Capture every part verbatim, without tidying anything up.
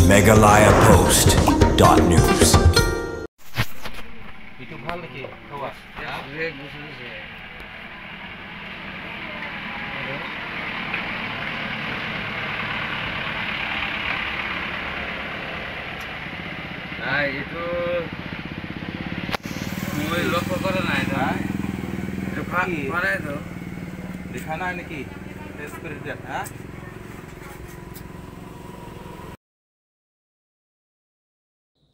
Meghalaya Post dot news.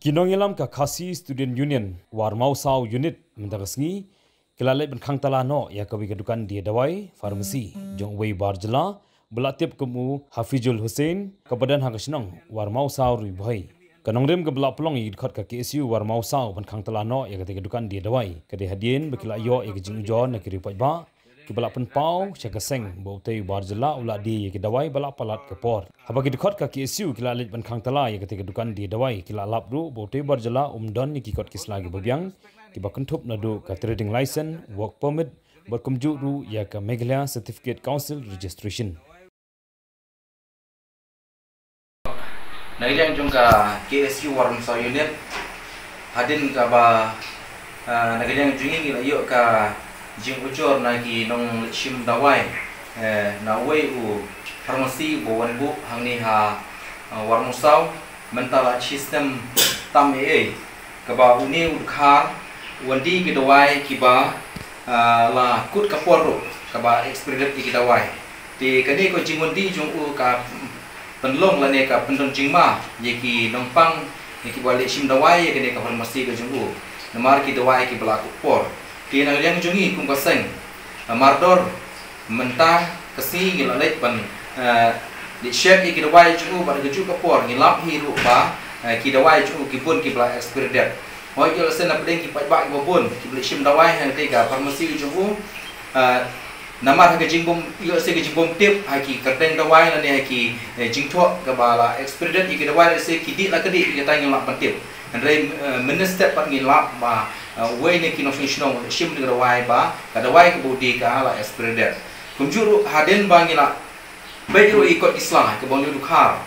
Ki nongïalam ka Khasi Student Union Warmawsaw Unit mynta ka sngi ki la leit ban khang tala noh ïa kawei ka dukan die dawai pharmacy jong uwei bar jylla ba la tip kum u Hafizul Hussain kaba don ha ka shnong Warmawsaw Ri Bhoi. Ka nongrim kaba la pynlong ïa ki dkhot ka K S U Warmawsaw ban khang tala noh ïa katei ka dukan die dawai ka dei hadien ba ki la ïoh ïa ka jingujor na ki riew paidbah kiba la pynpaw sha ka seng ba utei u bar jylla u la die ïa ki dawai ba la palat ka por. Haba ki dkhot ka K S U ki la leit ban khang tala ïa katei ka dukan die dawai ki la lap ruh ba utei u bar jylla um don ïa ki kot ki sla kiba biang kiba kynthup naduh ka trading license, work permit bad kumjuh ruh ïa ka Meghalaya Certificate Council Registration. Na ka liang jong ka K S U Warmawsaw Unit, hadien kaba, ah, na ka liang jong ngi ngi la ïoh ka jingujor na ki nongleit shim dawai, eh, na uwei u pharmacy ba wan buh hangne ha, ah, Warmawsaw mynta la shi snem tam eh eh, kaba une u dkhar u wan die ki dawai kiba, ah, la kut ka por ruh kaba expired ïa ki dawai. Te kane ka jingwan die jong u ka pynlong lane ka pyndon jingma ïa ki nongpang ïa kiba leit shim dawai ïa kane ka pharmacy ka jong u. Namar ki dawai kiba la kut por. Te na ka liang jong ngi kum ka seng, ah, mardor mynta ka sngi ngi la leit ban, ah, leit check ïa ki dawai jong u bad kajuh ka por ngi lap hi ruh ba, ah, ki dawai jong u ki bun kiba la expired date. Hooid, ïoh lehse na pdeng ki paidbah kiba bun kiba leit shim dawai ha katei ka pharmacy jong u. Ah, namar ha ka jingbym, ïoh lehse ka jingbym tip ha ki kyrteng dawai lane ha ki, eh, jingthoh kaba la expired date ïa ki dawai lehse ki dih la ka dih ïa kata ngim lah ban tip. Hynrei, eh, mynne step pat ngi lap ba, eh, uwei na ki nongshong shnong u leit shim ïa ka dawai ba ka dawai kaba u die ka la expired date. Kumjuh ruh hadien ba ngi la peit ruh ïa ki kot ki sla kaba une u dkhar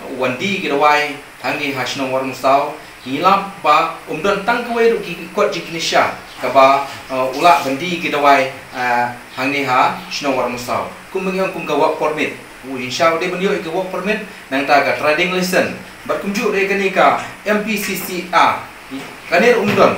u wan die ki dawai hangne ha shnong Warmawsaw, ngi lap ba um don tang kawei ruh ki kot jingkynnisha kaba, eh, u lah ban die ki dawai, eh, hangne ha shnong Warmawsaw. Kumba ngi ong kum ka work permit, u shisha u dei ban ïoh ïa ka work permit, nangta ka trading license bad kumjuh ruh ïa kane ka M P C C R, kane ruh um don.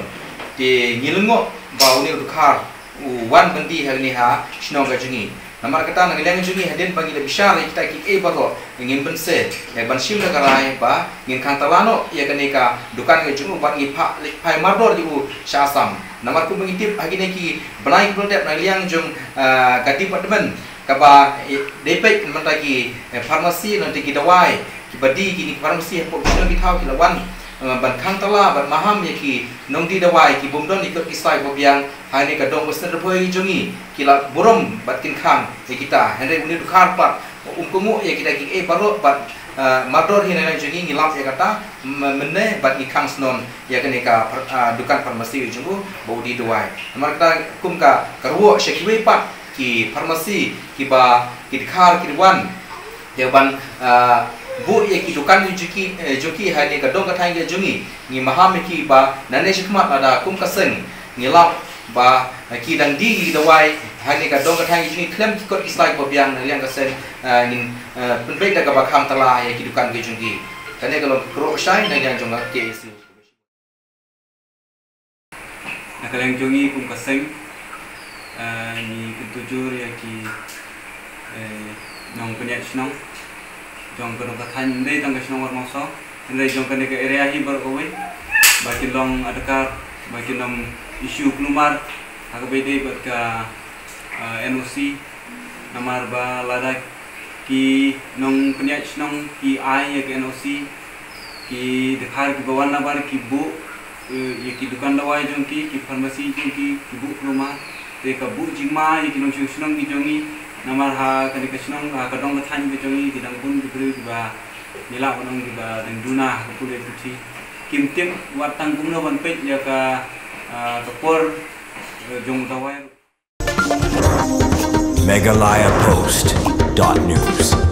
Te ngi lyngngoh ba une u dkhar u wan ban die hangne ha shnong ka jong ngi. Namar kata na ka liang jong ngi hadien ba ngi la bishar ïa kita kiei baroh, ngin bynse ïa ban shim da ka rai ba ngin khang tala noh ïa kane ka dukan ka jong u bad ngi phah leit phai mardor ïa u sha Assam. Namar kumba ngi tip ha kine ki bnai kiba la dep na ka liang jong, ah, ka department kaba, eh, dei peit mynta ki, eh, pharmacy lane ki dawai kiba die kine ki pharmacy hapoh ki shnong ki thaw ki la wan, eh, ban khang tala bad maham ïa ki nongdie dawai ki bym don ïa ki kot ki sla kiba biang hangne ka dong Western Ri Bhoi jong ngi, ki la burom bad kin khang ïa kita. Hynrei une u dkhar pat um kohnguh ïa kita kiei baroh bad, eh, mardor hi na ka liang jong ngi ngi lap ïa kata, m-, mynne bad ngi khang shnong ïa kane ka phar-, ah, dukan pharmacy jong u ba u die dawai. Namar kata kum ka kyrwoh sha kiwei pat ki pharmacy kiba ki dkhar ki wan ïa ban, ah, buh ïa ki dukan jong ki, eh, jong ki hangne ka dong ka thaiñ ka jong ngi. Ngi maham ïa ki ba nangne shakhmat lada kum ka seng ngi lap ba, eh, ki dang die ki dawai hangne ka dong ka thaiñ ka jong ngi khlem ki kot ki sla kiba biang na ka liang ka seng, eh, ngin, eh, pynbeit da kaba khang tala ïa ki dukan ka jong ki. Kane ka long kyrwoh shai na ka liang jong ka K S U. Na ka liang jong ngi kum ka seng, eh, ngi kyntu jur ïa ki, eh, nongpynïaid shnong jong ka dong ka thaiñ, ym dei tang ka shnong Warmawsaw, hynrei jong kane ka area hi baroh kawei, ba kin long adkar ba kin ym issue kulmar ha kaba ïadei bad ka, eh, N O C. Namar ba lada ki nongpynïaid shnong ki ai ïa ka N O C, ki dkhar kiba wan nabar ki buh, eh, ïa ki dukan dawai jong ki, ki pharmacy jong ki, ki buh kulmar. Te ka buh jingma ïa ki nongshong shnong ki jong ngi. Namar ha kane ka shnong, ha ka dong ka thaiñ ka jong ngi, ki dang bun ki briew kiba ngi lah ban ong kiba dang duna ha ka pule puthi. Kim tip wat tang kumno ban peit ïa ka, ah, ka por, eh, jong dawai. Meghalaya Post dot news.